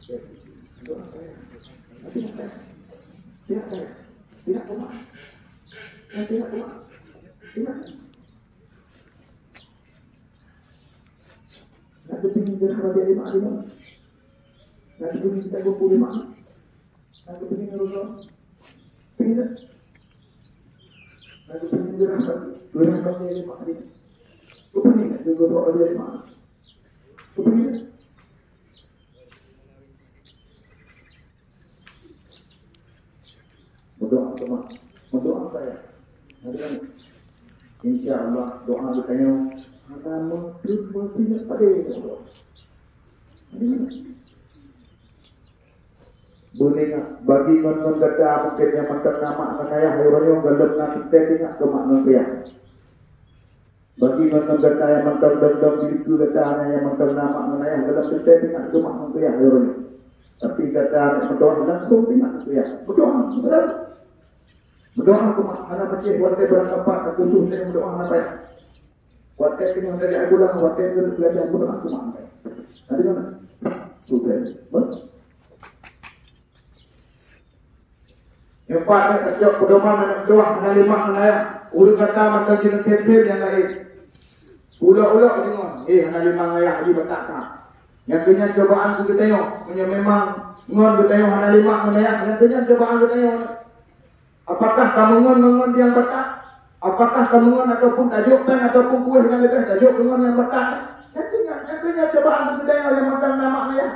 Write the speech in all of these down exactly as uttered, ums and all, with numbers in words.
Tidak saya. Tidak saya. Tidak saya. Tidak saya. Tidak saya. Tidak. Nak kepingin jadi raja lima lima. Nak kepingin kita kumpul lima. Nak kepingin Rasulullah. Pindah. Nak kepingin jadi raja lima lima. Kepingin nak jadi raja lima. Kepingin. Meudoa teuma. Meudoa saya. Insya Allah doa geutanyoe hana meuteumé padé. Beuneueng bagi ngon-ngon gata mungken nyang mantong na mak ngon ayah uroe nyoe gohlom na teuntèe teungoh keu mak ngon ayah. Bagi mantong gata nyang mantong dong-dong di dikeue gata, nyang mantong na mak ngon ayah gohlom teuntèe teungoh keu mak ngon keu yah uroe nyoe. Tapi gata nyang meudoa langsung teungoh keu yah. Meudoa, meudoa. Meudoa keu mak, hana pacéh watèe barangkapat ka khusos lé meudoa hana payah. Watèe teungoh dari bulan, watèe teungoh belajar meudoa keu mak. Ada mana? Sudah. Bah? Nyang pat nyoe tacok peudoman aneuk meutuwah hana lé mak ngon ayah. Ureueng gata mantong jinoe tem-tem nyang laén. Ulok-ulok deungon, eh, hana lé mak ngon ayah di Batak ka. Nyang keu nyan cobaan keu geutanyoe, meunyoe memang ngon geutanyoe hana lé mak ngon ayah, nyang keu nyan cobaan geutanyoe. Apakah kamoe ngon ngon nyang Batak? Apakah kamoe ngon ataupun tajok péng ataupun kueh nyang leubeh tajok deungon nyang Batak? Nyang keu nyan, nyang keu nyan cobaan keu geutanyoe nyang mantong na mak ngon ayah.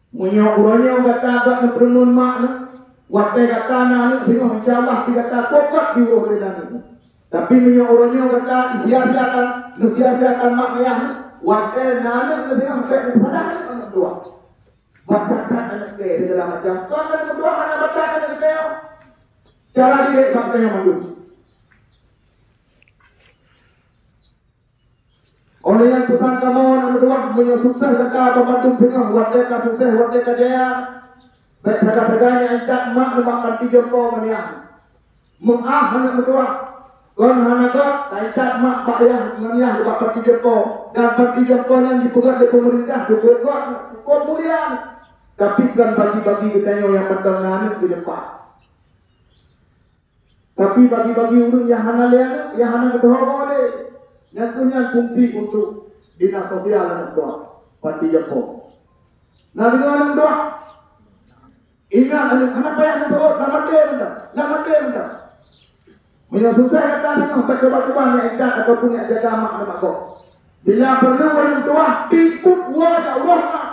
Meunyoe uroe nyoe gata bak neupeurunoe mak neuh, watèe gata na aneuk singoh, insya Allah pih gata kokot jiwoh lé aneuk. Tapi meunyoe uroe nyoe gata sia-siakan, neusia-siakan mak ayah neuh, watèe na aneuk singoh bèk neupadah aneuk tuha. Batat aneuk kèe segala macam. Kon aneuk tuha hana batat aneuk kèe. Cara didik bak tanyoe mandum. Oleh nyan peusan kamoe aneuk meutuwah, meunyoe sukses gata banmandum singoh, watèe ka sukses, watèe ka jaya, bèk sagai-sagai nyan intat mak nibak panti jompo ngon yah. Meu'ah aneuk meutuwah, kon hana göt, ta intat mak bak yah ngon yah nibak panti jompo, dan panti jompo nyan jipeugöt lé peumeurintah, cukup göt, cukup mulia. Tapi kon bagi-bagi geutanyoe nyang mantong na aneuk keu jumpa. Tapi bagi-bagi ureueng nyang hana lé aneuk, nyang hana geuteuhoe lé, nyan keuh nyan fungsi untuk dinas sosial aneuk tuha, panti jompo. Na deungoe aneuk tuha? Ingat aneuk, hana payah neuseuôt, lam até mantong, lam até mantong. Meunyoe susah gata deungoe, bak coba-coba nyak intat ataupun nyak jaga mak nibak gob. Bila peureulèe aneuk tuha, timpuk woe jak uroe mak.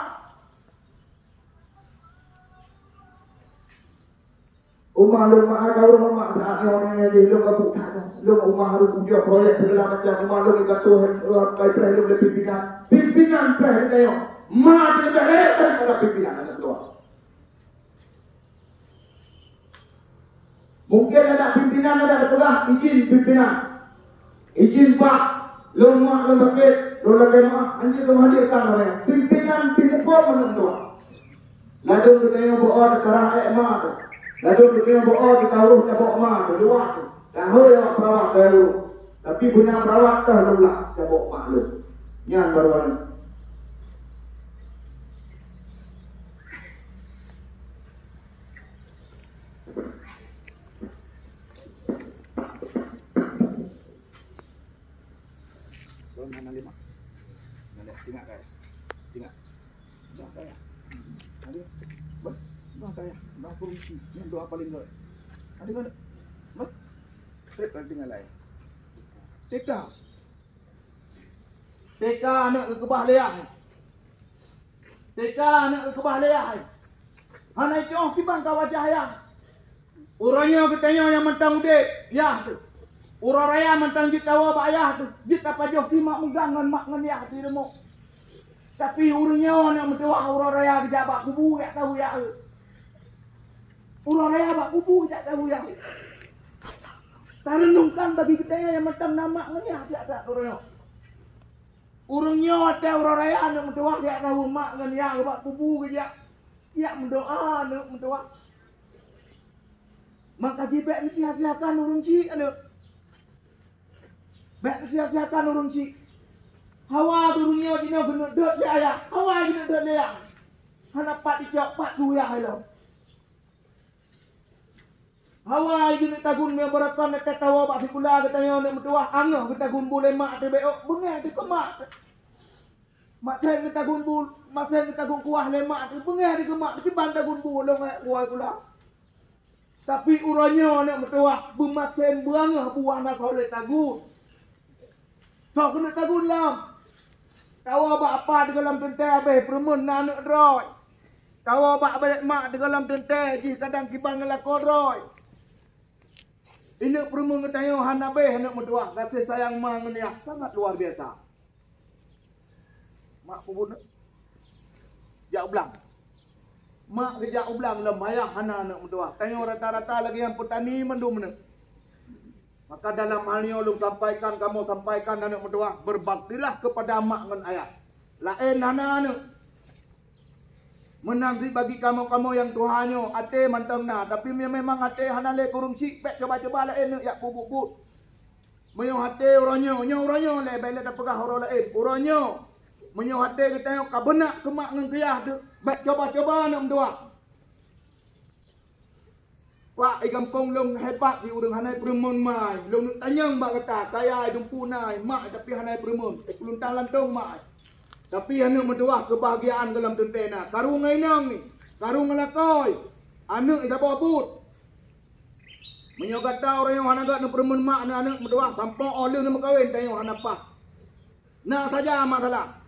Uma lôn mak, ka ureueng mak saát nyoe, nyoe jih lôn ka buet that nyoe. Lôn uma harôh kujok proyek segala macam, uma lôn ka tuh, eh, pai preh lôn lé pimpinan. Pimpinan preh geutanyoe. Ma leubeh rayeuk daripada pimpinan aneuk tuha. Mungken adak pimpinan adak teupeugah, "Izin pimpinan." Izin, Pak, lôn mak lôn sakét, lôn lakèe meu'ah, hanjeuet lôn hadirkan ureueng. Pimpinan pih muphom aneuk tuha. Ladôm geutanyoe beu-o teukarah èk ma teuh. Ladôm geutanyoe beu-o teukarôh cabok ma teuh, luwah teuh. Dahôi awak peurawan teuh. Tapi beuna peurawan teuh lôn lak cabok ma lôn. Nyan baru aneuk. Lôn hana lima. Hana lima. Tingak kai. Tingak. Bah kai. Ada. Bah. Bah kai. Bah kurungsi. Nyan doa paling gol. Ada kan? Bah. Trép ka tingak laén. Teka. Teka aneuk geukeubah lé yah. Teka aneuk geukeubah lé yah. Hana jiteu'oh kiban ka wajah yah. Uroe nyoe geutanyoe nyang mantong udép, yah teuh. Uroe raya mantong jeuet tawoe bak yah teuh, jeuet tapajoh timak meugang ngon mak ngon yah di rumoh. Tapi ureueng nyoe aneuk meutuwah uroe raya geujak bak kubu jak tahu yah. Uroe raya bak kubu jak tahu yah. Tareunungkan bagi geutanyoe nyang mantong na mak ngon yah jak that uroe nyoe. Ureueng nyoe watèe uroe raya aneuk meutuwah jak tahu mak ngon yah bak kubu geujak, jak meudoa aneuk meutuwah. Maka jih bèk neusia-siakan ureueng chik aneuk. Bèk neusia-siakan ureueng chik. Hawa geurunyok jinoe keuneuk dot lé ayah. Hawa keuneuk dot lé ayah. Hana pat icok pat guyah ilong. Hawa geuneuk tagun meubarakan tatawa bak sikula geutanyoe aneuk meutuwah, angeuh geutagun bu lé mak teuh bék ôk, beungéh teuh keu mak teuh. Masen geutagun bu, masen geutagun kuah lé mak teuh, beungéh teuh keu mak teuh, kiban tagun bu lôn ék kuah sikula. Tapi uroe nyoe aneuk meutuwah beumasen beuangeuh buwah na soe lé tagun. Soe keuneuk tagun lom. Tawoe bak apa teugohlom teuntée abéh peureumeun na aneuk droe. Tawoe bak balek mak teugohlom teuntée jih kadang kiban ngon lakoe droe. Ineuk peureumeun geutanyoe hana béh aneuk meutuwah, gaséh sayang ma ngon yah sangat luar biasa. Mak peubuet jak u blang. Mak geujak u blang lom ayah hana aneuk meutuwah. Tanyoe rata-rata lagée nyang peutani mandum aneuk. Maka dalam hal nyoe lôn sampaikan, kamoe sampaikan aneuk meutuwah, berbaktilah kepada mak ngon ayah. Laén hana aneuk. Meunan cit bagi kamoe-kamoe nyang tuha nyoe, até mantong na, tapi me-, memang até hana lé kureueng syiek, bék cuba-cuba laén neuk jak peubuet-buet. Meunyoe até uroe nyoe, nyoe uroe nyoe lé, bék lé tapeugah uroe laén. Uroe nyoe, meunyoe até geutanyoe ka beunak keu mak ngon keu yah teuh, bék cuba-cuba neuk meutuwah. Pak, i gampông lôn hebat di ureueng hana peureumeun mai. Lôn neuk tanyong bak gata, kaya dumpu na, mak tapi hana peureumeun. Eh, kuluntan lantong mak. Tapi aneuk meutuwah keubahgiaan gohlom teuntée na. Karu ngon inong ni, karu ngon lakoe. Aneuk saboh buet. Meunyoe gata ureueng nyoe hana gét neupeureumeun mak ngon aneuk meutuwah, sampoe óh lheueh neumeukawen tanyoe hana paih. Na saja masalah.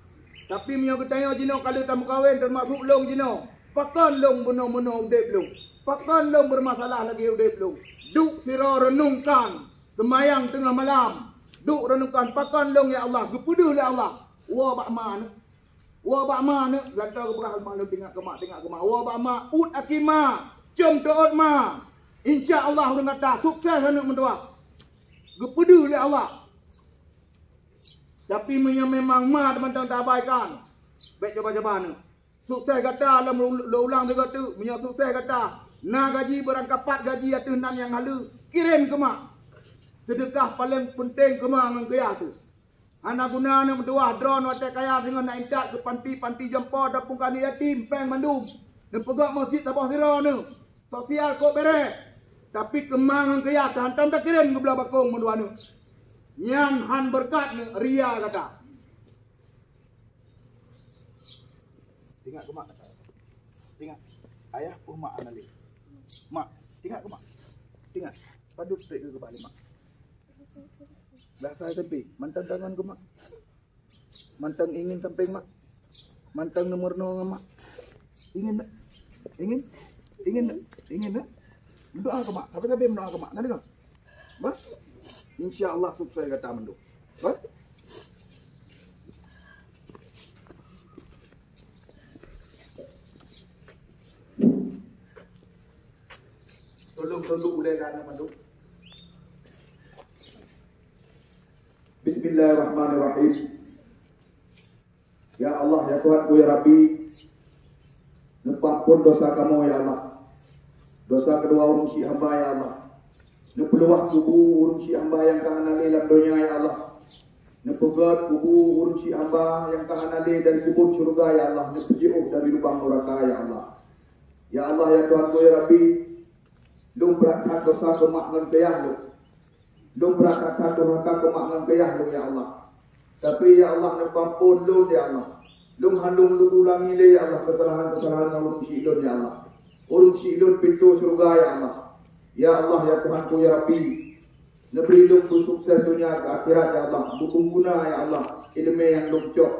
Tapi meunyoe geutanyoe jinoe ka lheueh tameukawen, teumasuk lôn jinoe, pakon lôn bunoe-bunoe udeb lôn? Pakon lôn beureumasalah lagée udeb lôn? Duek sidroe reunungkan seumayang teungoh malam. Duek reunungkan, pakon lôn, ya Allah, geupeudeuh lé Allah. Woe bak ma neuk. Woe bak ma neuk, gata geupeugah ma neuk, tingak keu mak, tingak keu mak. Woe bak ma, uet aki ma, com teuôt ma. Insya Allah ureueng gata sukses aneuk meutuwah. Geupeudeuh lé Allah. Tapi meunyoe memang ma teumantong taabaikan, bék cuba-cuba neuk. Sukses gata lom, lôn ulang sigoe teuk, meunyoe sukses gata na gaji beurangkapat gaji ateueh nan nyang haleue, kirém keu mak. Seudeukah paleng peunteng keu ma ngon keu yah teuh. Hana guna neuk meutuwah droeneuh watée kaya singoh na intat keu panti-panti jompo ataupun keu aneuk yatim, péng mandum. Neupeugét meuseujid saboh sidroe neuh. Sosial kok béré. Tapi keu ma ngon keu yah teuh hantom takirém geubloe bakong mandua neuk. Nyan han beureukat neuk, ria gata. Tingak keu mak. Tingak. Ayah peue mak hana lé. Mak, tingak keu mak. Tingak. Padub pék keu keubat lé mak. Dak sai teumpi, mantong tangan keu mak. Mantong ingin sampéng mak. Mantong neumeurunoe ngon mak. Ingin tak? Ingin? Ingin tak? Ingin tak? Meudoa keu mak. Sabe-sabe meudoa keu mak. Na deungoe? Bah? Insya Allah sukses gata mandum. Bah? Tolong tunduk ulée gata mandum. Bismillahirrahmanirrahim. Ya Allah, ya Tuhanku, ya Rabbi, neupeuampon dosa kamoe, ya Allah. Dosa keudua ureueng syiek hamba, ya Allah. Neupeuleubah kubu ureueng syiek hamba nyang ka hana lé lam donya, ya Allah. Neupeugét kubu ureueng syiek hamba nyang ka hana lé dari kubot syeuruga, ya Allah. Neupeujiôh dari lubang nuraka, ya Allah. Ya Allah, ya Tuhanku, ya Rabbi, lôn brat that dosa keu mak ngon keu yah lôn. Lôn brat that-that durhaka keu mak ngon keu yah lôn, ya Allah. Tapi, ya Allah, neupeuampon lôn, ya Allah. Lôn hana lôn ulangi lé, ya Allah, keusalahan-keusalahan ngon ureueng syiek lôn, ya Allah. Ureueng syiek lôn pintoe syeuruga, ya Allah. Ya Allah, ya Tuhanku, ya Rabbi. Neubri lôn beusukses donya keu akhirat, ya Allah. Beuguna, ya Allah, iéleumé nyang lôn cok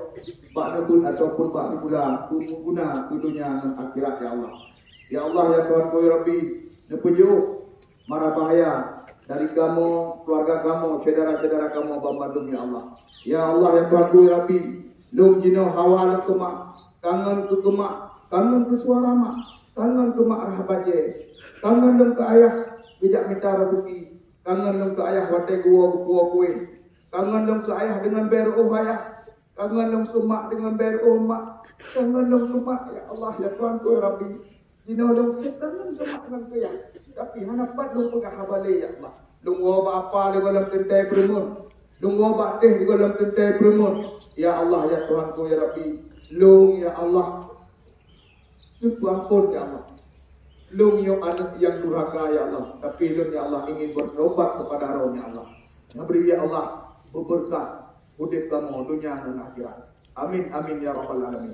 bak neubeuet ataupun bak sikula, beuguna keu donya ngon akhirat, ya Allah. Ya Allah, ya Tuhanku, ya Rabbi, neupeujiôh mara bahya dari kamoe, keuluwarga kamoe, syedara-syedara kamoe banmandum, ya Allah. Ya Allah, ya Tuhanku, ya Rabbi, lôn jinoe hawa lôn keu mak, kangen keu, keu mak, kangen keu suara mak, kangen keu mak rhah bajée, kangen lôn keu ayah geujak mita raseuki, kangen lôn keu ayah watée geuwoe geupuwoe kue, kangen lôn keu ayah deungon bée reuôh ayah, kangen lôn keu mak deungon bée reuôh mak, kangen lôn keu mak, ya Allah, ya Tuhanku, ya Rabbi. Jinoe lôn sép kangen keu mak ngon keu yah, tapi hana pat lôn peugah haba lé, ya Allah. Lôn woe bak apa lé gohlom teuntée peureumeun. Lôn woe bak déh lé gohlom teuntée peureumeun. Ya Allah, ya Tuhanku, ya Rabbi, lôn, ya Allah, neupeuampon, ya Allah. Lôn nyoe aneuk nyang durhaka, ya Allah, tapi lôn, ya Allah, ingin bertobat kepada Droe, ya Allah. Neubri, ya Allah, beubeureukat udeb kamoe donya ngon akhirat. Amin, amin, ya rabbal alamin.